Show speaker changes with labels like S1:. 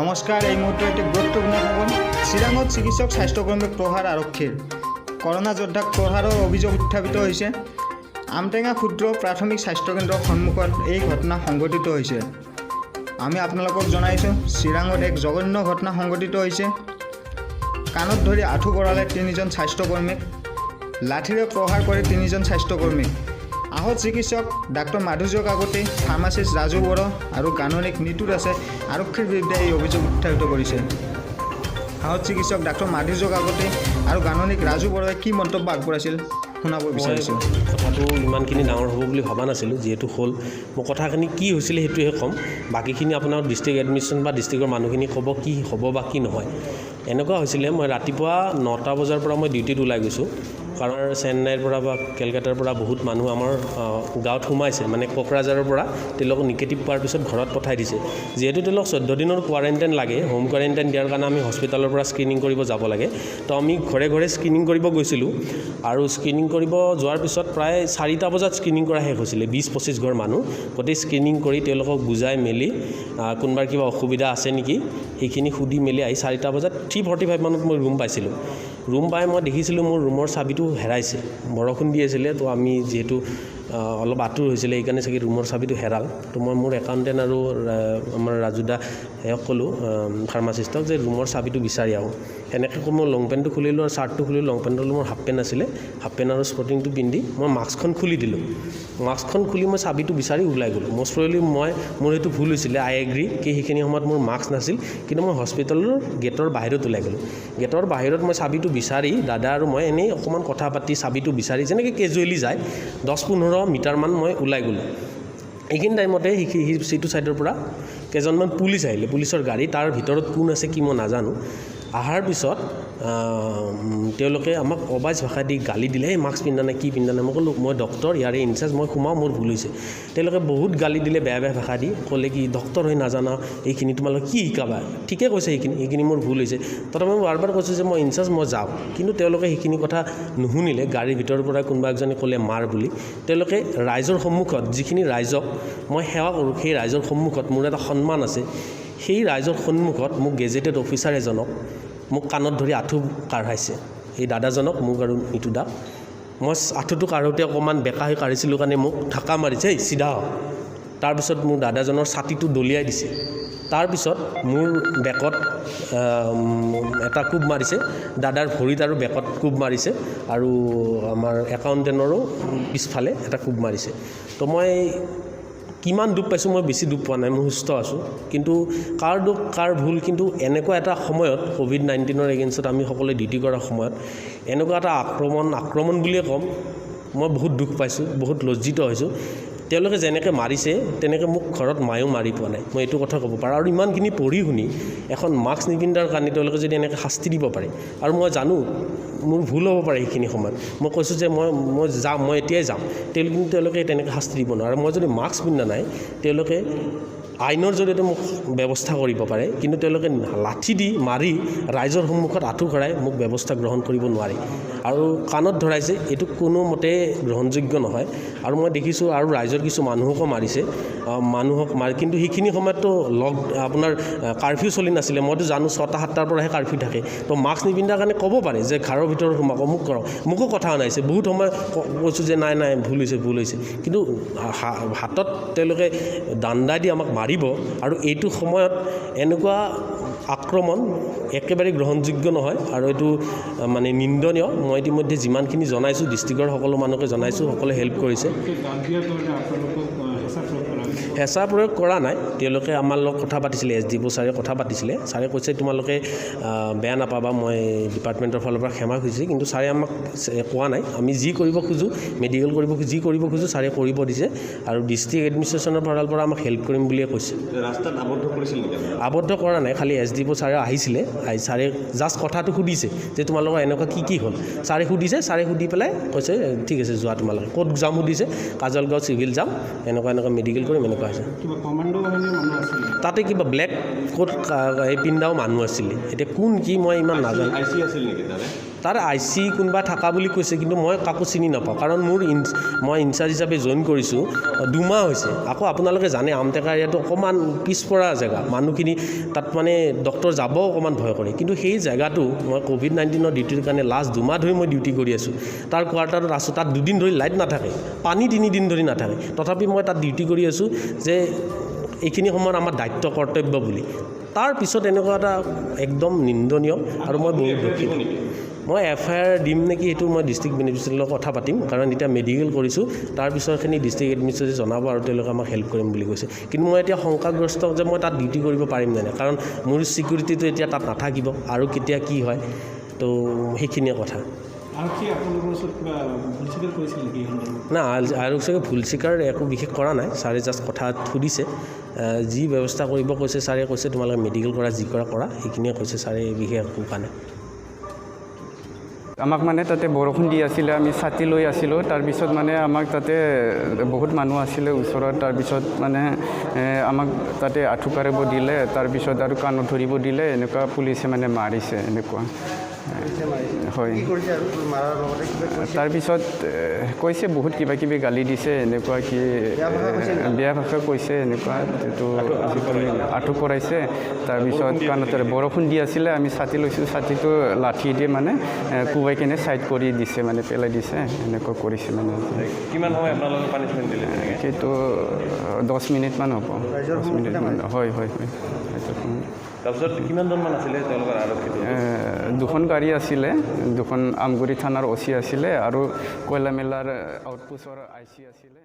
S1: নমস্কাৰ, এই মুহূৰ্তত এটি গুৰুত্বপূৰ্ণ খবৰ। চিৰাঙত চিকিৎসক, স্বাস্থ্যকৰ্মীক প্ৰহাৰ আৰক্ষীৰ। কৰোণা যোদ্ধাক প্ৰহাৰৰ অভিযোগ উত্থাপিত হৈছে। আমটেঙা ক্ষুদ্ৰ প্ৰাথমিক স্বাস্থ্যকেন্দ্ৰৰ সন্মুখত এই ঘটনা সংঘটিত হৈছে। আমি আপোনালোকক জনাইছোঁ, চিৰাঙত এক জঘন্য ঘটনা সংঘটিত হৈছে। কাণত ধৰি আঁঠু কঢ়ালে তিনিজন স্বাস্থ্যকৰ্মীক। লাঠিৰে প্ৰহাৰ কৰে তিনিজন স্বাস্থ্যকৰ্মীক। আহত চিকিৎসক ডাক্তৰ মাধুৰ্য কাকতি, ফাৰ্মাচিষ্ট ৰাজু বড়ো আৰু গাণনিক নিতু দাসে আৰক্ষীৰ বিৰুদ্ধে এই অভিযোগ উত্থাপিত কৰিছে। আহত চিকিৎসক ডাক্তৰ মাধুৰ্য কাকতি আৰু গাণনিক ৰাজু বড়োৱে কি মন্তব্য আগবঢ়াইছিল, শুনাব বিচাৰিছোঁ।
S2: কথাটো ইমানখিনি ডাঙৰ হ'ব বুলি ভবা নাছিলোঁ। যিহেতু হ'ল, মই কথাখিনি কি হৈছিলে সেইটোহে ক'ম। বাকীখিনি আপোনাৰ ডিষ্ট্ৰিক্ট এডমিনিষ্ট্ৰেশ্যন বা ডিষ্ট্ৰিক্টৰ মানুহখিনি ক'ব কি হ'ব বা কি নহয়। এনেকুৱা হৈছিলে, মই ৰাতিপুৱা 9টা বজাৰ পৰা মই ডিউটিত ওলাই গৈছোঁ। কাৰণ চেন্নাইৰ পৰা বা কেলকাতাৰ পৰা বহুত মানুহ আমাৰ গাঁৱত সোমাইছে, মানে কোকৰাঝাৰৰ পৰা। তেওঁলোকক নিগেটিভ পোৱাৰ পিছত ঘৰত পঠাই দিছে। যিহেতু তেওঁলোক 14 দিনৰ কোৱাৰেণ্টাইন লাগে, হোম কোৱাৰেণ্টাইন দিয়াৰ কাৰণে আমি হস্পিটেলৰ পৰা স্ক্ৰীনিং কৰিব যাব লাগে। তো আমি ঘৰে ঘৰে স্ক্ৰীনিং কৰিব গৈছিলোঁ আৰু স্ক্ৰীনিং কৰিব যোৱাৰ পিছত প্ৰায় 4টা বজাত স্ক্ৰীনিং কৰা শেষ হৈছিলে। 20-25 ঘৰ মানুহ গোটেই স্ক্ৰীনিং কৰি, তেওঁলোকক বুজাই মেলি, কোনোবাৰ কিবা অসুবিধা আছে নেকি সেইখিনি সুধি মেলি আহি 4টা বজাত 3:45 মানত মই ৰুম পাইছিলোঁ। ৰুম পাই মই দেখিছিলোঁ মোৰ ৰুমৰ চাবিটো হেৰাইছে। বৰষুণ দি আছিলে, তো আমি যিহেতু অলপ আঁতুৰ হৈছিলে, সেইকাৰণে চাগে ৰুমৰ চাবিটো হেৰাল। তো মই মোৰ একাউণ্টেণ্ট আৰু আমাৰ ৰাজুদা এওঁক ক'লোঁ, ফাৰ্মাচিষ্টক, যে ৰুমৰ চাবিটো বিচাৰি আহোঁ। সেনেকৈ কৈ মই লং পেণ্টটো খুলিলোঁ আৰু চাৰ্টটো খুলিলোঁ। লং পেণ্টৰ মোৰ হাফ পেণ্ট আছিলে, হাফ পেণ্ট আৰু স্পৰ্টিংটো পিন্ধি মই মাস্কখন খুলি দিলোঁ। মাস্কখন খুলি মই চাবিটো বিচাৰি ওলাই গ'লোঁ। মষ্ট প্ৰবেবলি মোৰ সেইটো ভুল হৈছিলে, আই এগ্ৰী কি সেইখিনি সময়ত মোৰ মাস্ক নাছিল। কিন্তু মই হস্পিটেলৰ গেটৰ বাহিৰত ওলাই গ'লোঁ। গেটৰ বাহিৰত মই চাবিটো বিচাৰি, দাদা আৰু মই এনেই অকণমান কথা পাতি, চাবিটো বিচাৰি যেনেকৈ কেজুৱেলি যায়, 10-15 মিটাৰমান মই ওলাই গ'লোঁ। এইখিনি টাইমতে সেইটো ছাইডৰ পৰা কেইজনমান পুলিচ আহিলে, পুলিচৰ গাড়ী। তাৰ ভিতৰত কোন আছে কি মই নাজানো। অহাৰ পিছত তেওঁলোকে আমাক অবাইচ ভাষা দি গালি দিলে, "এই মাস্ক পিন্ধা নাই, কি পিন্ধা নাই?" মই ক'লোঁ, "মই ডক্তৰ, ইয়াৰে ইনচাৰ্জ, মই সোমাওঁ, মোৰ ভুল হৈছে।" তেওঁলোকে বহুত গালি দিলে, বেয়া বেয়া ভাষা দি ক'লে কি "ডক্তৰ হৈ নাজানা এইখিনি, তোমালোকে কি শিকাবা?" ঠিকে কৈছে, সেইখিনি মোৰ ভুল হৈছে। তথাপি মই বাৰ বাৰ কৈছোঁ যে মই ইনচাৰ্জ, মই যাওঁ। কিন্তু তেওঁলোকে সেইখিনি কথা নুশুনিলে। গাড়ীৰ ভিতৰৰ পৰা কোনোবা এজনে ক'লে মাৰ বুলি। তেওঁলোকে ৰাইজৰ সন্মুখত, যিখিনি ৰাইজক মই সেৱা কৰোঁ, সেই ৰাইজৰ সন্মুখত মোৰ এটা সন্মান আছে, সেই ৰাইজৰ সন্মুখত মোক, গেজেটেড অফিচাৰ এজনক, মোক কাণত ধৰি আঁঠু কাঢ়াইছে, এই দাদাজনক, মোক আৰু নিতু দাক। মই আঁঠুটো কাঢ়োঁতে অকণমান বেকা হৈ কাঢ়িছিলোঁ কাৰণে মোক ঢাকা মাৰিছে, "এই চিধা হ।" তাৰপিছত মোৰ দাদাজনৰ ছাতিটো দলিয়াই দিছে। তাৰপিছত মোৰ বেকত এটা কোব মাৰিছে, দাদাৰ ভৰিত আৰু বেকত কোব মাৰিছে আৰু আমাৰ একাউণ্টেণ্টৰো পিছফালে এটা কোব মাৰিছে। তো মই কিমান দুখ পাইছোঁ, মই বেছি দুখ পোৱা নাই, মই সুস্থ আছোঁ। কিন্তু কাৰ দুখ, কাৰ ভুল? কিন্তু এনেকুৱা এটা সময়ত, ক'ভিড-19ৰ এগেইনষ্টত আমি সকলোৱে ডিউটি কৰাৰ সময়ত এনেকুৱা এটা আক্ৰমণ, আক্ৰমণ বুলিয়ে ক'ম, মই বহুত দুখ পাইছোঁ, বহুত লজ্জিত হৈছোঁ। তেওঁলোকে যেনেকৈ মাৰিছে, তেনেকৈ মোক ঘৰত মায়েও মাৰি পোৱা নাই, মই এইটো কথা ক'ব পাৰোঁ। আৰু ইমানখিনি পঢ়ি শুনি এখন মাস্ক নিপিন্ধাৰ কাৰণে তেওঁলোকে যদি এনেকৈ শাস্তি দিব পাৰে, আৰু মই জানো মোৰ ভুল হ'ব পাৰে, সেইখিনি সময়ত মই কৈছোঁ যে মই যাম, মই এতিয়াই যাম। তেওঁলোকে কিন্তু তেওঁলোকে তেনেকৈ শাস্তি দিব নোৱাৰে। আৰু মই যদি মাস্ক পিন্ধা নাই, তেওঁলোকে আইনৰ জৰিয়তে মোক ব্যৱস্থা কৰিব পাৰে। কিন্তু তেওঁলোকে লাঠি দি মাৰি, ৰাইজৰ সন্মুখত আঁঠু কঢ়াই মোক ব্যৱস্থা গ্ৰহণ কৰিব নোৱাৰে। আৰু কাণত ধৰাইছে, এইটো কোনোমতে গ্ৰহণযোগ্য নহয়। আৰু মই দেখিছোঁ আৰু ৰাইজৰ কিছু মানুহকো মাৰিছে, মানুহক মাৰি। কিন্তু সেইখিনি সময়ততো লক আপোনাৰ কাৰফিউ চলি নাছিলে। মইতো জানো 6টা 7টাৰ পৰাহে কাৰফিউ থাকে। তো মাস্ক নিপিন্ধাৰ কাৰণে ক'ব পাৰে যে ঘৰৰ ভিতৰত সোমাব, অমুক কৰক। মোকো কথা শুনাইছে বহুত সময়। কৈছোঁ যে নাই নাই, ভুল হৈছে, ভুল হৈছে। কিন্তু হাতত তেওঁলোকে দাণ্ডা দি আমাক মাৰিব আৰু এইটো সময়ত এনেকুৱা আক্ৰমণ একেবাৰে গ্ৰহণযোগ্য নহয় আৰু এইটো মানে নিন্দনীয়। মই ইতিমধ্যে যিমানখিনি জনাইছোঁ, ডিষ্ট্ৰিক্টৰ সকলো মানুহকে জনাইছোঁ, সকলোৱে হেল্প কৰিছে।
S3: গাল দিয়াৰ কাৰণে আপোনালোকক হেঁচা প্ৰয়োগ কৰা হৈছে?
S2: হেঁচা প্ৰয়োগ কৰা নাই। তেওঁলোকে আমাৰ লগত কথা পাতিছিলে, এছ ডি অ' ছাৰে কথা পাতিছিলে। ছাৰে কৈছে, "তোমালোকে বেয়া নাপাবা, মই ডিপাৰ্টমেণ্টৰ ফালৰ পৰা ক্ষমা খুজিছোঁ।" কিন্তু ছাৰে আমাক কোৱা নাই। আমি যি কৰিব খোজোঁ, মেডিকেল কৰিব, যি কৰিব খোজোঁ, ছাৰে কৰিব দিছে আৰু ডিষ্ট্ৰিক্ট এডমিনিষ্ট্ৰেশ্যনৰ ফালৰ পৰা আমাক হেল্প কৰিম বুলিয়ে কৈছে।
S4: ৰাস্তাত আবদ্ধ কৰিছিল নেকি আপোনালোকে?
S2: আবদ্ধ কৰা নাই। খালি এছ ডি অ' ছাৰে আহিছিলে, আহি ছাৰে জাষ্ট কথাটো সুধিছে যে তোমালোকৰ এনেকুৱা কি কি হ'ল। ছাৰে সুধিছে, ছাৰে সুধি পেলাই কৈছে, "ঠিক আছে, যোৱা তোমালোকে।" ক'ত যাম সুধিছে, কাজলগাঁও চিভিল যাম, এনেকুৱা এনেকুৱা মেডিকেল কৰিম, এনেকুৱা হৈছে।
S3: কিবা কমাণ্ডো বাহিনীৰ মানুহ আছিল নেকি?
S2: তাতে কিবা ব্লেক কোট এই পিন্ধাও মানুহ আছিলে। এতিয়া কোন কি মই ইমান নাজানো।
S4: I C আছিল নেকি তাৰে?
S2: তাৰ I C কোনোবা থকা বুলি কৈছে, কিন্তু মই কাকো চিনি নাপাওঁ, কাৰণ মোৰ ইন মই ইনচাৰ্জ হিচাপে জইন কৰিছোঁ 2 মাহ হৈছে। আকৌ আপোনালোকে জানে, আমটেকা এৰিয়াটো অকণমান পিছপৰা জেগা, মানুহখিনি তাত মানে ডক্টৰ যাবও অকণমান ভয় কৰে। কিন্তু সেই জেগাটো মই ক'ভিড-19ৰ ডিউটিৰ কাৰণে লাষ্ট 2 মাহ ধৰি মই ডিউটি কৰি আছোঁ। তাৰ কোৱাৰ্টাৰত আছোঁ, তাত 2 দিন ধৰি লাইট নাথাকে, পানী 3 দিন ধৰি নাথাকে, তথাপি মই তাত ডিউটি কৰি আছোঁ যে এইখিনি সময়ত আমাৰ দায়িত্ব কৰ্তব্য বুলি। তাৰপিছত এনেকুৱা এটা একদম নিন্দনীয় আৰু মই বহুত দুখিত। মই এফআইআৰ দিম নেকি, সেইটো মই ডিষ্ট্ৰিক্ট বেনিফিচিয়েলৰ লগত কথা পাতিম, কাৰণ এতিয়া মেডিকেল কৰিছোঁ। তাৰপিছৰখিনি ডিষ্ট্ৰিক্ট এডমিনিষ্ট্ৰেশ্যনে জনাব আৰু তেওঁলোকে আমাক হেল্প কৰিম বুলি কৈছে। কিন্তু মই এতিয়া শংকাগ্ৰস্ত যে মই তাত ডিউটি কৰিব পাৰিম নে নাই, কাৰণ মোৰ ছিকিউৰিটিটো এতিয়া তাত নাথাকিব আৰু কেতিয়া কি হয়। তো সেইখিনিয়ে কথা।
S3: আৰক্ষীয়ে আপোনালোকৰ ওচৰত কিবা ভুল স্বীকাৰ কৰিছিল নেকি এই সন্দৰ্ভত?
S2: না, আৰক্ষীয়ে ভুল স্বীকাৰ একো বিশেষ কৰা নাই। ছাৰে জাষ্ট কথা সুধিছে, যি ব্যৱস্থা কৰিব কৈছে। ছাৰে কৈছে, তোমালোকে মেডিকেল কৰা, যি কৰা কৰা, সেইখিনিয়ে কৈছে ছাৰে, বিশেষ একো কোৱা নাই।
S5: আমাক মানে তাতে বৰষুণ দি আছিলে, আমি ছাতি লৈ আছিলোঁ। তাৰপিছত মানে আমাক তাতে বহুত মানুহ আছিলে ওচৰত। তাৰপিছত মানে আমাক তাতে আঁঠু কাঢ়িব দিলে, তাৰপিছত আৰু কাণত ধৰিব দিলে। এনেকুৱা পুলিচে মানে মাৰিছে এনেকুৱা হয়। তাৰপিছত কৈছে, বহুত কিবা কিবি গালি দিছে, এনেকুৱা কি বেয়া ভাষা কৈছে এনেকুৱা। এইটো আঁঠু কৰাইছে, তাৰপিছত কাণত, বৰষুণ দি আছিলে, আমি ছাতি লৈছোঁ, ছাতিটো লাঠি দি মানে কোবাই কিনে ছাইড কৰি দিছে, মানে পেলাই দিছে, এনেকুৱা কৰিছে মানে।
S4: কিমান সময় আপোনালোকে পানিছমেণ্ট দিলে তেনেকৈ?
S5: সেইটো 10 মিনিটমান হ'ব, 10 মিনিটমান। হয়, ৰাইজৰ সন্মুখত।
S4: তাৰপিছত কিমানজনমান আছিলে তেওঁলোকৰ আৰক্ষীটো?
S5: দুখন গাড়ী আছিলে, দুখন। আমগুৰি থানাৰ অ' চি আছিলে আৰু কয়লামেলাৰ আউটপোষ্টৰ I C আছিলে।